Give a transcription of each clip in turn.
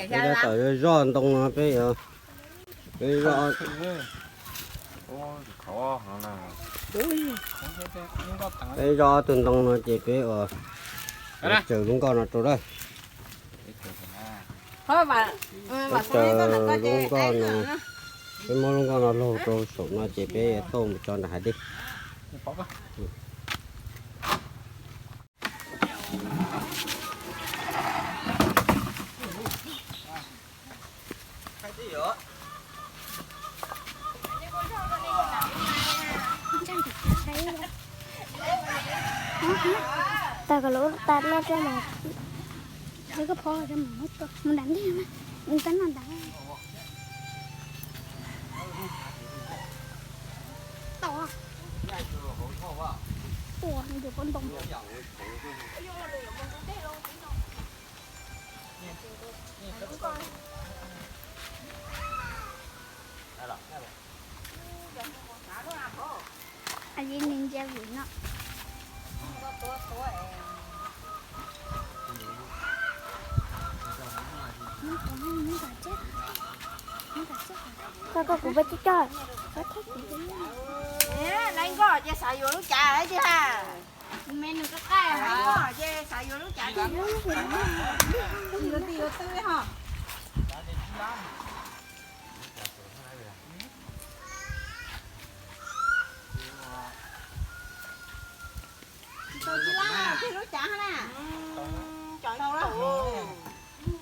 Peb tab tom zoj ntoo no peb yuav, peb zoj, peb zoj ob tug ntoo no ces peb ua, tsaws lub nkoj no rau lawm. Tsaws lub nkoj no, peb muab lub nkoj no laug rau saum no ces peb thauj mus tso nram hav dej. Tag koj lub tas no rau mas, koj phob rau mas mus nram ntej mas, mus kab no nram. Tau. Ua, tus pov ntoo. Ntsia vim no. Koj, koj, kuv pab coj coj. Laiv nkoj ces xav yuav lub cav tiag ha. Laiv nkoj ces xav yuav lub cav tiag. Yuav twb yuav twb ho. Tsis tau tsis laj tiag lub cav na. Cov laus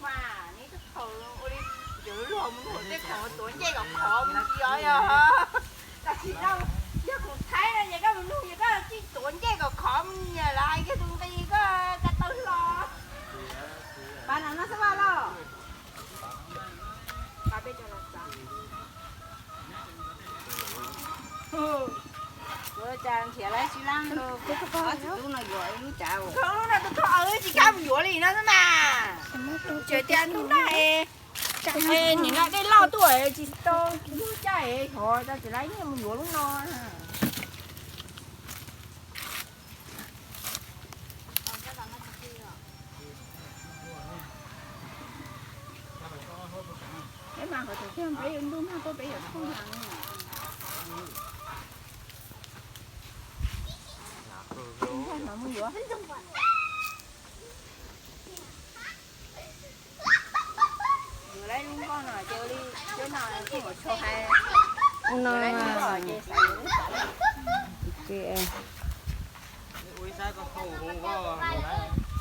mas neb twb khaws ua li cov luag mus ua tej khoom tuav ncej kom khov mus tsis yog yog. Tam sim no yog kuv thaib no ces koj mus nug ces koj tsis tuav ncej kom khov mus nyiam lawv hais kiag tus nqi koj ka tau hlo. Pab no no xab vaj lauj. Kuv cas nrhiav lawv tsis laj, ob txiv tub no yuav ib lub cav. Thaum lub no tus thoj aw tsis kam mus yuav li no xwb mas. Tseem tias tus no, nim no dej loj tuaj tsis tau lub cav, hov tsis laj mus yuav lub no. Peb mas qhov tseem tiag peb yuav ntuj nag tuaj peb yuav thauj na. Yuav lub nkoj no ces ua li, lub no koj mus tshau hais. Ua no,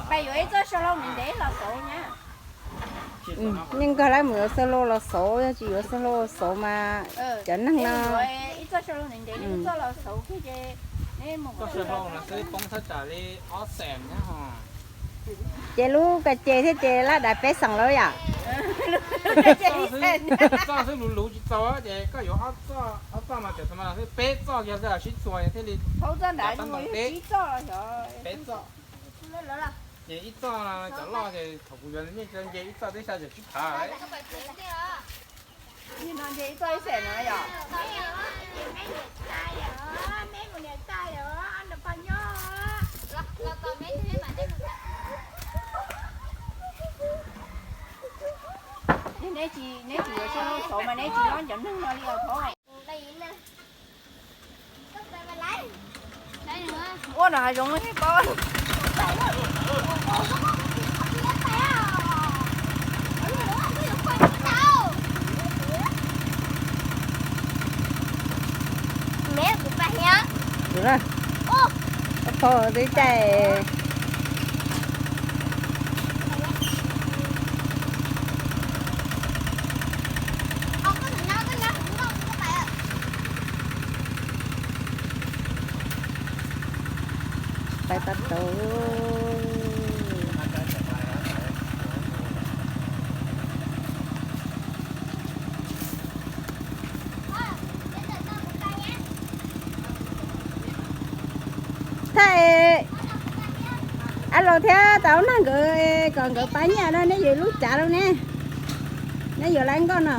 pais yuav ib txoj sau lauj ntev ntev los xauv nyab. Yeej nkag lawm mus yuav xau lauj los xauv, yog tsis yuav xau lauj los xauv mas cov neeg no. Ib txoj sau lauj ntev ntev, ib txoj los xauv kiag ces neb mus. Txoj sau lauj no xwb poob thaj tsam li ob xees thiab ho. Ces lub ka ces thiab ces laj dav peb xees lawm yom. Txoj xwb luv luv tsis txaus ces koj yuav ob txoj, ob txoj mas cov tha ma xwb peb txoj kiag xwb sib txuas thiaj li. Thaum txoj nrad mus yog tsib txoj los xyov. Peb txoj. Ces ib txoj cov loj ces thaum kuv yuav nce ib txoj teb xya ces tsib phav. Ib no nce ib txoj ib xees no yom. Neb tsis, neb tsis yuav xau lauj xauv mas neb tsis nyob cov neeg no li os. Ua no hav zoov thiab ko. Kuv na, koj pom twb caij. Pais pab tau. Thaij ab los thiab tau nag nkawd kom nkawd pab nyiaj no, neb yuav lub cav los ne, neb yuav lawv nkoj no.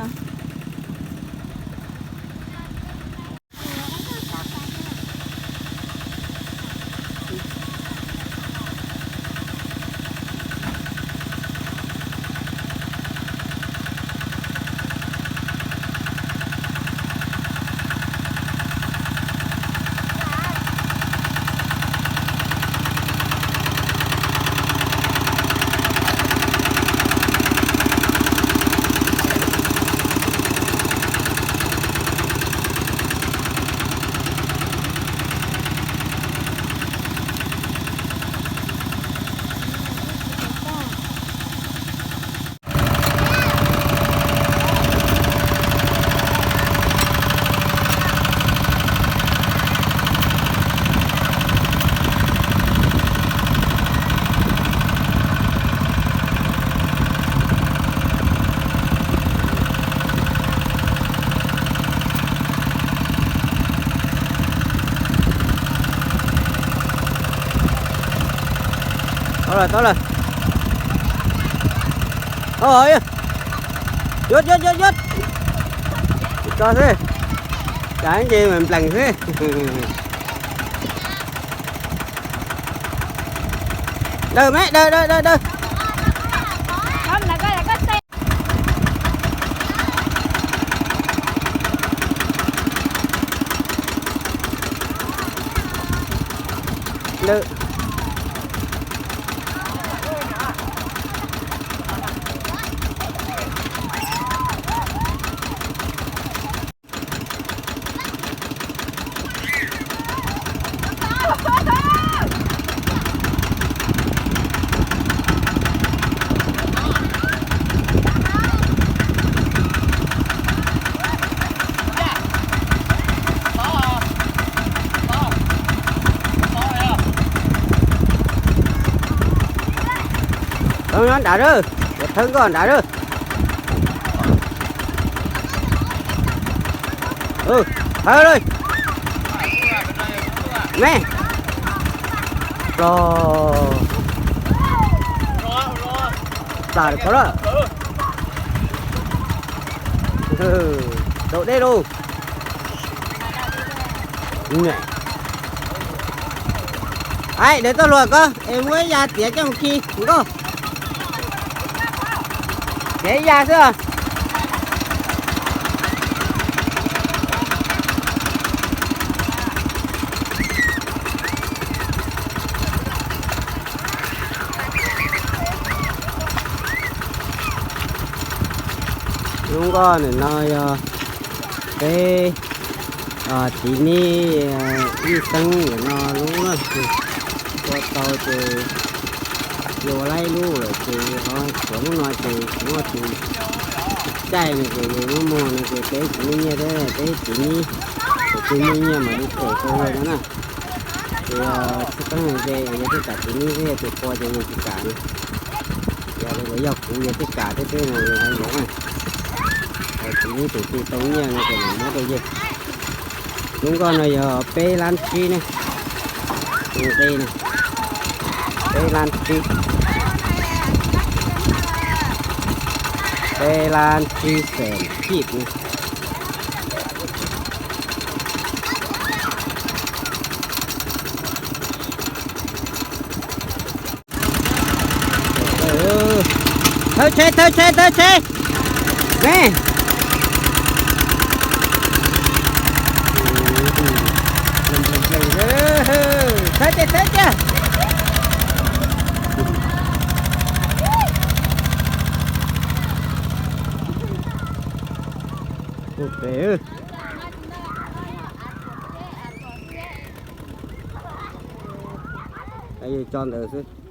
Tau lawm. Yuav, yuav, yuav, yuav. Tso xwb. Cas nce mas nplees xwb. Daws me, daws, daws, daws, daws. Lwm. Thawb nyob nrad lawm, thawb nkoj nrad lawm. Thawb lawm. Me. Plos. Plam ko lawm. Rau dej lauj. Ai, dawm txoj hlua ko es muab ib ya txiav coj mus khi nkauj. Txiav ib ya xwb. Lub nkoj ntawm no yog peb txiv neb ib xeeb ntawm no lub na, ua tau ces yus ua laib lub lawm ces ho tshuav lub no ces kuv muaj tus caij no ces yus muab muag no ces peb tsis muaj nyiaj thiab, peb txiv neb thaum twg muaj nyiaj mam li them rau yus no na. Ces txheej qeeb ze yog tej kam txiv neb thiab, tus qua ces yus tsis kam no. Yog li lawv yog kuv yog tej kam thiab xwb no yus hais ntawd na. Txiv neb thaum twg tau nyiaj no ces mam muab rau yus. Lub nkoj no yog peb lab tsib ne, nqi no, peb lab tsib, peb lab tsib xees kib no. Thawb tsheb, thawb tsheb, thawb tsheb. Me. Thawb tiag, thawb tiag. Ua pem. Yus tso ntawd xwb.